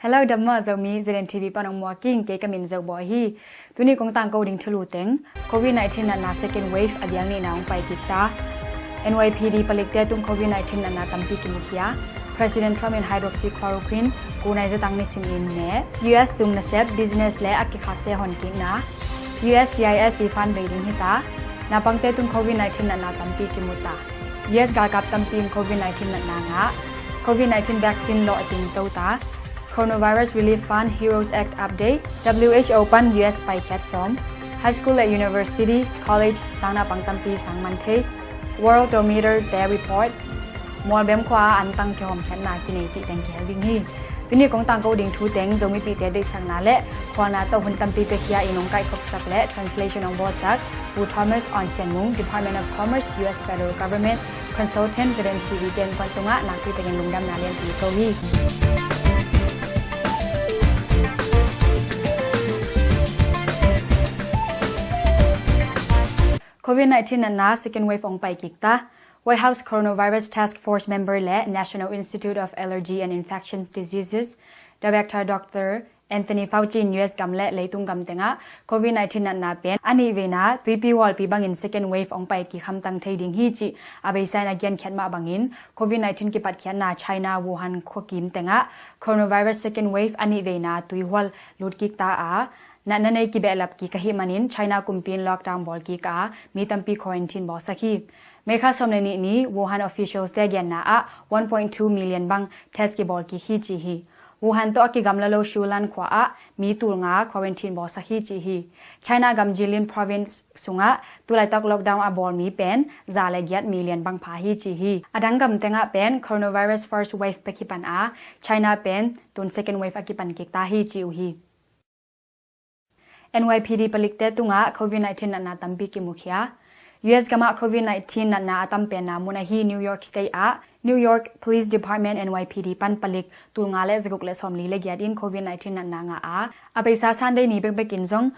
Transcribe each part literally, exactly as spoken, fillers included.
Hello, dam maw Zomi, Z N T V pan hong muak ing, kei ka min Zo Bawi hi. Tuni kong tangko ding thulu teng, Covid nineteen natna second wave a biang nihna hong pai kik ta. N Y P D palikte tung Covid nineteen natna tampi kimukhia. President Trump in hydroxychloroquine, kunai zatang nisim in ne. U S sung nasep, business le a kikhakte honkikna. U S C I S i fan bei ding hita. Naupangte tung Covid nineteen natna tampi kimu ta. U S galkap tampi in Covid nineteen natna ngah. Covid nineteen vaccine lawh a cingto ta. Coronavirus Relief Fund, Heroes Act update. W H O pan U S paikhiat sawm. High school le university, college, sang naupang tampi sang man thei. Worldometer te report. Mualbem khua-a antang kihawmkhiatna kinei cih teng kihel ding hi. Tuni kong tangko ding thu teng Zomipihte deihsakna le khualna tawh hun tampi piakhia in hong kaihkhopsak le translation hong bawlsak Pu Thomas Awn Sian Mung, Department of Commerce, U S Federal Government, Consultant, Z N T V te innkuan tungah nakpi takin lungdamna lianpi ko hi. Covid nineteen natna second wave hong pai kik ta. White House Coronavirus Task Force member le National Institute of Allergy and Infectious Diseases Director Doctor Anthony Fauci in U S gam le leitung gam tengah Covid nineteen natna pen a nih veina tuipi hualpi bangin second wave hong pai kik hamtang thei ding hi cih a beisa in a genkhiat mah bangin Covid nineteen kipatkhiatna China Wuhan khuakim tengah coronavirus second wave a nih veina tuihual lut kik ta a, natna nei kibehlap kik ahih manin China kumpi in lockdown bawl kik a, mi tampi quarantine bawlsak hi. May kha sawm le nih ni Wuhan officials te genna ah one point two million bang test kibawl kik hi ci hi. Wuhan tawh a kigamla lo Shulan khua ah mi tul nga quarantine bawlsak hi ci hi. China gam Jilin province sungah tulaitak lockdown a bawl mi pen za le giat million bang pha hi ci hi. A dang gam tengah pen coronavirus first wave pek hi pan a, China pen tun second wave a kipan kik ta hi ci uh hi. N Y P D palikte tungah Covid nineteen natna tampi kimukhia. U S gamah Covid nineteen natna a tampenna mun ahi New York State ah New York Police Department, N Y P D pan palik tul nga le zaguk le sawmli le giat in Covid nineteen natna ngah a, a beisa Sunday ni bekbek in zong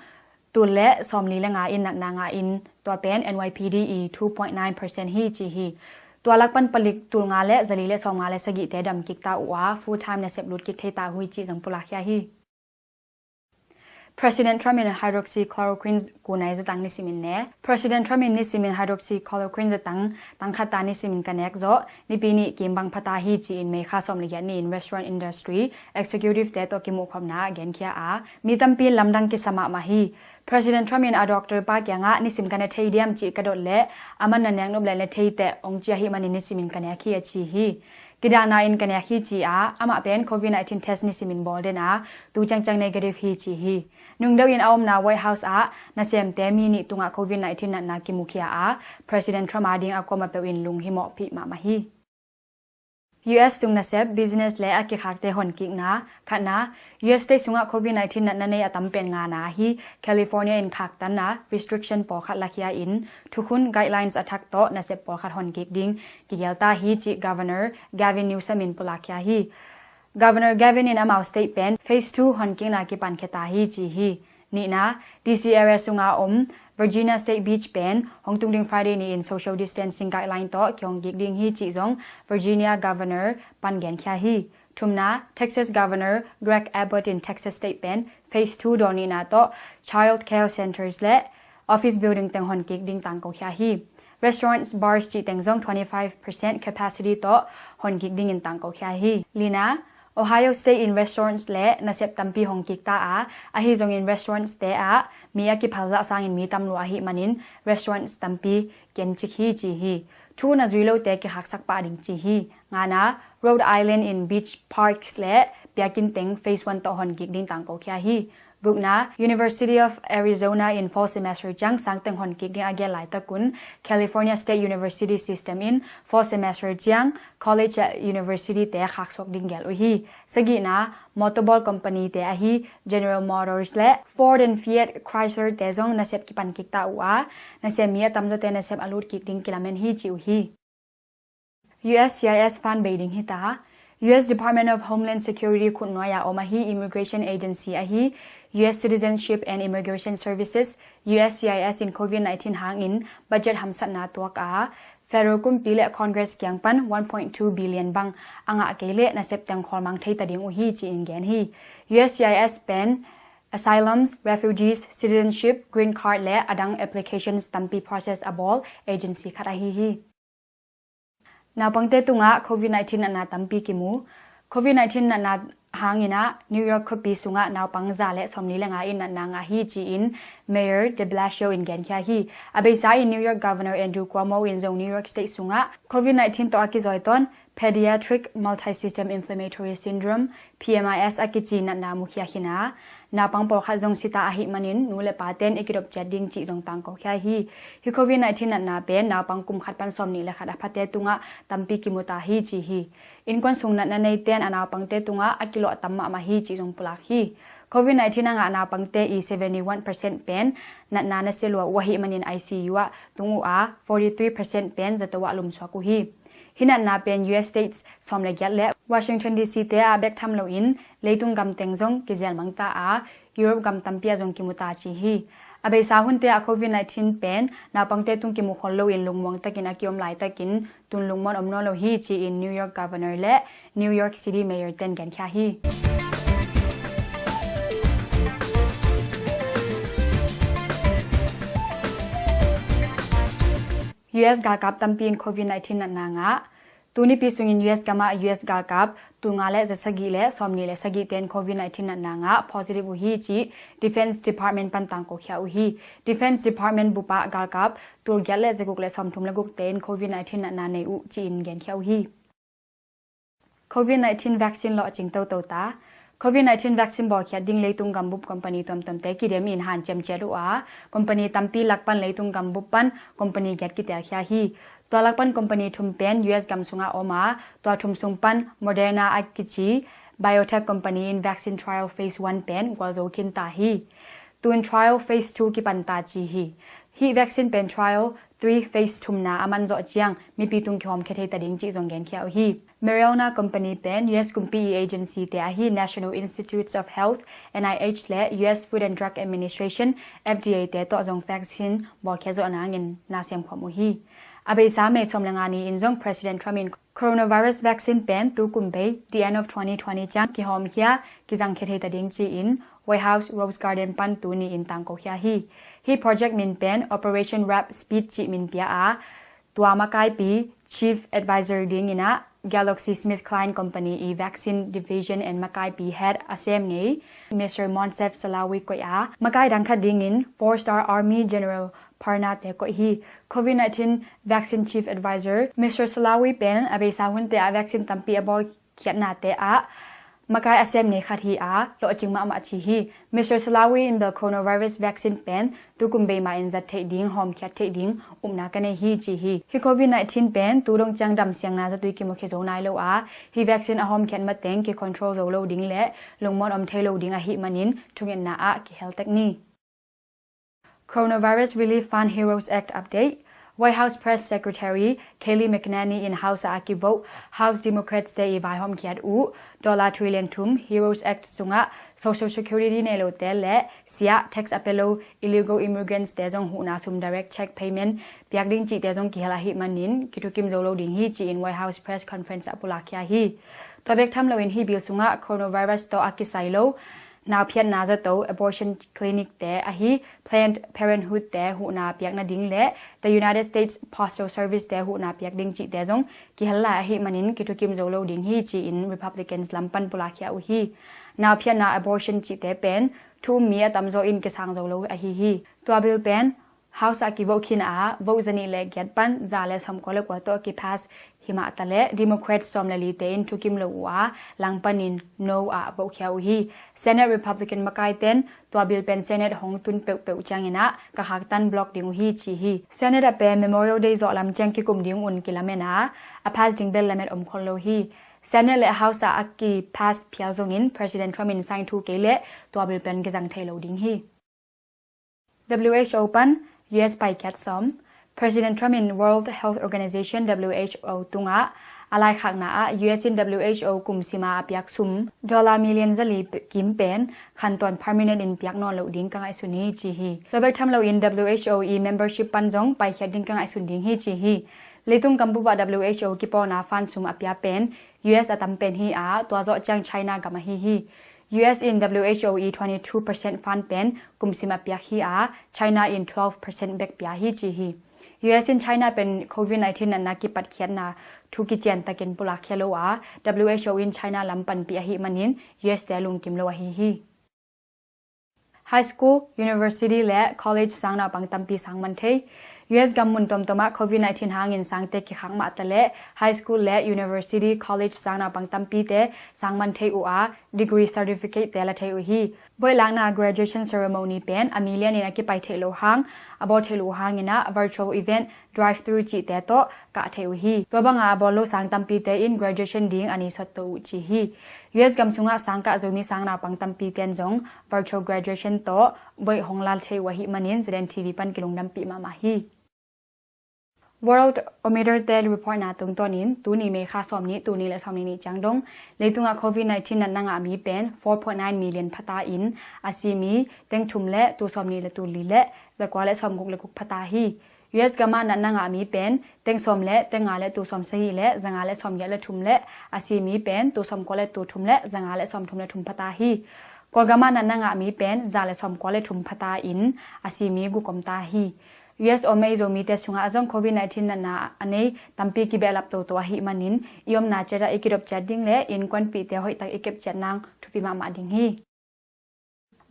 tul le sawmli le nga in natna ngah in tua pen N Y P D i two point nine percent hi ci hi. Tua lak pan palik tul nga le zali le sawmnga le sagihte dam kik ta uh a, full time nasep lut kik thei ta uh hi cih zong pulakkhia hi. President Trump in hydroxychloroquine kunai zatang nisimin ne. President Trump in nisimin hydroxychloroquine zatang tangkhat ta nisimin ka nek zawh, nipi nih kim bang phata hi ci-in May kha sawm le giat ni-in restaurant industry executive te tawh kimuhkhopna a genkhia a, mi tampi lamdang kisa mahmah hi. President Trump in a doctor pa kiangah nisim ka ne thei diam cih ka dot leh, aman na nek nop le ne thei teh hong ci ahih manin nisimin ka nek hi a ci hi. Kidahna in ka nek hi ci a, amah pen Covid nineteen test nisimin bawl den a, tu ciangciang negative hi ci hi. Nungdeuh in a omna White House ah nasemte mi nih tungah Covid nineteen natna kimukhia a, President Trump ading a kuamah peuh in lunghimawhpih mahmah hi. U S sung nasep, business le a kikhakte honkikna. Khatna, U S state sungah Covid nineteen natna nei a tampen ngana hi. California in khaktanna restriction pawlkhat lakhia in thukhun guidelines a thak tawh nasep pawlkhat honkik ding kigelta hi cih Governor Gavin Newsom in pulakkhia hi. Governor Gavin in amau state pen phase two honkikna kipankhia ta hi ci hi. Nihna, D C area sunga om Virginia State Beach pen hong tung ding Friday ni-in social distancing guideline tawh kihongkik ding hi cih zong Virginia Governor pan genkhia hi. Thumna, Texas Governor Greg Abbott in Texas State pen phase two dawn nihna tawh child care centers le office building teng honkik ding tangkokhia hi. Restaurants, bars cih teng zong twenty five percent capacity tawh honkik dingin tangkokhia hi. Lina, Ohio State in restaurants le nasep tampi honkik ta a, ahi zongin restaurants te ah mi a kiphal zah sangin mi tam lua ahih manin restaurants tampi kencik hi ci hi. Thu na zui lote kikhaksak pah ding ci hi. Ngana, Rhode Island in beach parks le biakinn teng phase one tawh honkik ding tangkokhia hi. Gukna, University of Arizona in fall semester ciang sangteng honkik ding a gel laitakun California State University system in fall semester ciang college le university te khaksuak ding gel uh hi. Sagihna, motorball company te ahi General Motors le Ford and Fiat Chrysler te zong nasep kipan kik ta uh a, nasem mi a tamzawte nasep a lut kik ding kilamen hi ci uh hi. U S C I S fan bei ding hita. U S Department of Homeland Security khutnuai-a om ahi immigration agency ahi U S Citizenship and Immigration Services, U S C I S in Covid nineteen hangin budget hamsatna tuak a, Federal kumpi le Congress kiang pan one point two billion bang a ngah kei leh nasep teng khawlmang thei ta ding uh hi ci-in gen hi. U S C I S pen asylums, refugees, citizenship, green card le adang applications tampi process a bawl agency khat ahi hi. Naupangte tungah COVID nineteen natna tampi kimu. COVID nineteen natna hangin ah New York khuapi sungah naupang za le sawmli le nga in natna ngah hi ci-in Mayor de Blasio in genkhia hi. A beisa in New York Governor Andrew Cuomo in zong New York State sungah COVID nineteen tawh a kizawitawn pediatric multisystem inflammatory syndrome, P M I S a kici natna mukhia hi a, naupang pawlkhat zong sita ahih manin nu le paten i kidop ciat ding cih zong tangkokhia hi. Hi COVID nineteen natna pen naupang kum khat pan sawmnih le khat a phate tungah tampi kimu ta hi ci hi. Innkuan sung natna neiten a naupangte tungah a kilawh tam mahmah hi cih zong pulak hi. COVID nineteen a ngah naupangte i seventy one percent pen natna nasia lua uh ahih manin I C U ah tung uh a, forty three percent pen zato ah lumsuak uh hi. Hi natna pen U S States sawm le giat le Washington D C te ah bek tham loin leitung gam teng zong kizelmang ta a, Europe gam tampi ah zong kimu ta ci hi. A beisa hunte ah COVID nineteen pen naupangte tung kimu khol loin lungmuang takin a kiom laitakin tun lungmuang om nawn lo hi ci-in New York Governor le New York City Mayor ten genkhia hi. U S galkap tampi in COVID nineteen natna ngah. Tunipi sungin U S gamah U S galkap tulnga le zasagih le sawmnih le sagih ten COVID nineteen natna ngah positive uh hi ci Defense Department pan tangkokhia uh hi. Defense Department bupah galkap tulgiat le zaguk le sawmthum le guk ten COVID nineteen natna nei uh ci-in genkhia uh hi. COVID nineteen vaccine lawhcing toto ta. COVID nineteen vaccine bawlkhiat ding leitung gambup company tuamtuamte kidem in hanciam ciat uh a, company tampi lak pan leitung gambup pan company giat kitelkhia hi. Tua lak pan company thum pen U S gam sungah om a, tua thum sung pan Moderna a kici biotech company in vaccine trial phase one pen gualzo khin ta hi. Tun trial phase two kipan ta ci hi. Hih vaccine pen trial three phase thumna a man zawh ciang mipi tung kihawmkhia thei ta ding cih zong genkhia uh hi. Moderna company pen U S kumpi i agency te ahi National Institutes of Health, N I H le U S Food and Drug Administration, F D A te tawh zong vaccine bawlkhia zawh nangin na semkhawm uh hi. A beisa May sawm le nga ni in zong President Trump in coronavirus vaccine pen tukum bei, the end of twenty twenty ciang kihawmkhia kizangkhia thei ta ding ci-in White House Rose Garden pan tuni in tangkokhia hi. Hih project min pen Operation Warp Speed cih min pia a, tua makaipi Chief Advisor dingin ah GlaxoSmithKline Company i Vaccine Division and makaipi head a sem ngei Mister Moncef Slaoui koih a, makai dang khat dingin four star Army General Parnas te koih hi. COVID nineteen Vaccine Chief Advisor Mister Slaoui pen a beisa hunte ah vaccine tampi a bawlkhiatnate ah makai a sem ngei khat hi a, lawhcing mahmah ci hi. Mister Slaoui in bel coronavirus vaccine pen tukum bei mah in zat theih ding, hawmkhiat theih ding upna ka nei hi ci hi. Hih COVID nineteen pen tu dong ciang damsiangna zatui kimukhia zo nai lo a, hih vaccine a hawmkhiat mateng kicontrol zo lo ding le lungmuang om thei lo ding ahih manin thungetna ah kihel tek ni. Coronavirus Relief Fund Heroes Act update. White House Press Secretary Kayleigh McEnany in House ah a kivote House Democrats te i vaihawmkhiat uh dollar trillion thum Heroes Act sungah Social Security nei lote le siah tax a pia lo illegal immigrants te zong huhna sum direct check payment piak ding cihte zong kihel ahih manin kithukim zo lo ding hi ci-in White House Press Conference ah pulakkhia hi. Tua bek tham loin hih bill sungah coronavirus tawh a kisai lo nauphiatna zato abortion clinic te ahi Planned Parenthood te huhna piak nading le the United States Postal Service te huhna piak ding cihte zong kihel lai ahih manin kithukim zo lo ding hi ci-in Republicans lam pan pulakkhia uh hi. Nauphiatna abortion cihte pen thu um mi a tamzaw in kisang zo lo ahi hi. Tua bill pen House ah kivote khin a, vote zanih le giat pan za le sawmkua le kua tawh kipass himah ta le Democrat sawm le li te in thukim lo uh a, langpanin no ah vote khia uh hi. Senate Republican makai ten tua bill pen Senate hong tun peuhpeuh ciangin ah ka khaktan block ding uh hi ci hi. Senate ah pen Memorial Day zawh lam ciang kikum ding un kilamen a, a pass ding bel lamet om khol lo hi. Senate le House ah a kipass phial zongin President Trump in sign thu kei leh tua bill pen kizang thei lo ding hi. W H O pan U S paikiat sawm. President Trump in World Health Organization, W H O tungah a laikhakna ah U S in W H O kum sima a piak sum dollar million zali kim pen khantawn permanent in piak nawn loh ding ka ngaihsun hi ci hi. Tua bek tham loin W H O i membership pan zong paikhiat ding ka ngaihsun ding hi ci hi. Leitung gambup ah W H O kipawlna fund sum a pia pen U S a tam pen hi a, tua zawh ciang China gam ahi hi. U S in W H O i twenty two percent fund pen kumsim a piak hi a, China in twelve percent bek pia hi ci hi. U S in China pen COVID nineteen natna kipatkhiatna thu kician takin pulakkhia lo a, W H O in China lam panpih ahih manin U S te lungkim lo ahi hi. High school, university le college sang naupang tampi sang man thei. U S gam mun tuamtuam ah COVID nineteen hangin sangte kikhak mahta le high school le university, college sang naupang tampite sang man thei uh a, degree certificate te la thei uh hi. Boih lakna graduation ceremony pen a milian in a kipai theih loh hang, a bawl theih loh hangin ah virtual event, drive-thru cihte tawh kah theih uh hi. Tua banga a bawl lo sang tampite in graduation ding a ni sawtto uh ci hi. U S gam sungah sang kah Zomi sang naupang tampite in zong virtual graduation tawh boih hong la thei uh ahih manin Z N T V pan kilungdampih mahmah hi. Worldometer te reportna tungtawnin tuni May kha sawm nih, tul nih le sawm nih nih ciang dong leitungah COVID nineteen natna ngah mi pen four point nine million phata in a si mi teng thum le tul sawm nih le tul li le zakua le sawm guk le guk phata hi. U S gamah natna ngah mi pen teng sawm le teng nga le tul sawm sagih le zanga le sawm giat le thum le a si mi pen tul sawm kua le tul thum le zanga le sawm thum le thum phata hi. Kawlgamah natna ngah mi pen za le sawm kua le thum phata in a si mi guk om ta hi. U S om ei Zomite sungah zong COVID nineteen natna a nei tampi kibehlap toto ahih manin i omna ciatah i kidop ciat ding le innkuanpihte hoihtak i kep ciat nang thupi mahmah ding hi.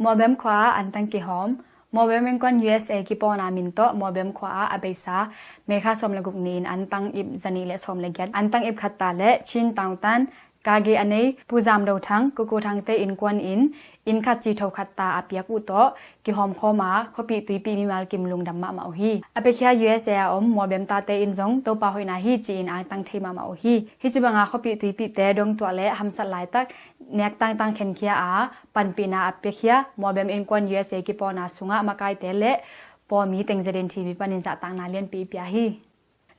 Mualbem khua ah antang kihawm. Mualbem innkuan U S A kipawlna min tawh Mualbem khua ah a beisa May kha sawm le guk ni-in antang ip zanih le sawm le giat, antang ip khatta le Chin Taunton, Kage a nei Pu Zam Do Thang, Kuku Thangte innkuan in inn khat ci tho khatta a piak uh tawh kihawmkhawm a, khuapih tuipih mimal kim lungdam mahmah uh hi. A piakhia U S A a om Mualbem tate in zong Topa hoihna hi ci-in angtang thei mahmah uh hi. Hih ci banga khuapih tuipihte dongtuah le hamsat laitak nek tangtang khenkhia a, panpihna a piakhia Mualbem innkuan U S A kipawlna sungah makaite le pawlmi teng Z N T V panin zahtakna lianpi i pia hi.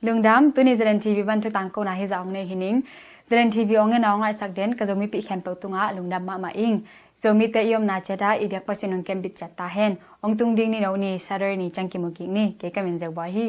Lungdam, tuni Z N T V pan thutangkona hizah hong nei hi ning. Z N T V hong en a hong ngaihsak den ka Zomipih khempeuh tungah lungdam mahmah ing. Zomite i omna ciatah i biak Pasian hong kembit ciat ta hen. Hong tung ding ni no ni Saturday ni ciang kimu kik ni. Kei ka min Zeu Bawi hi.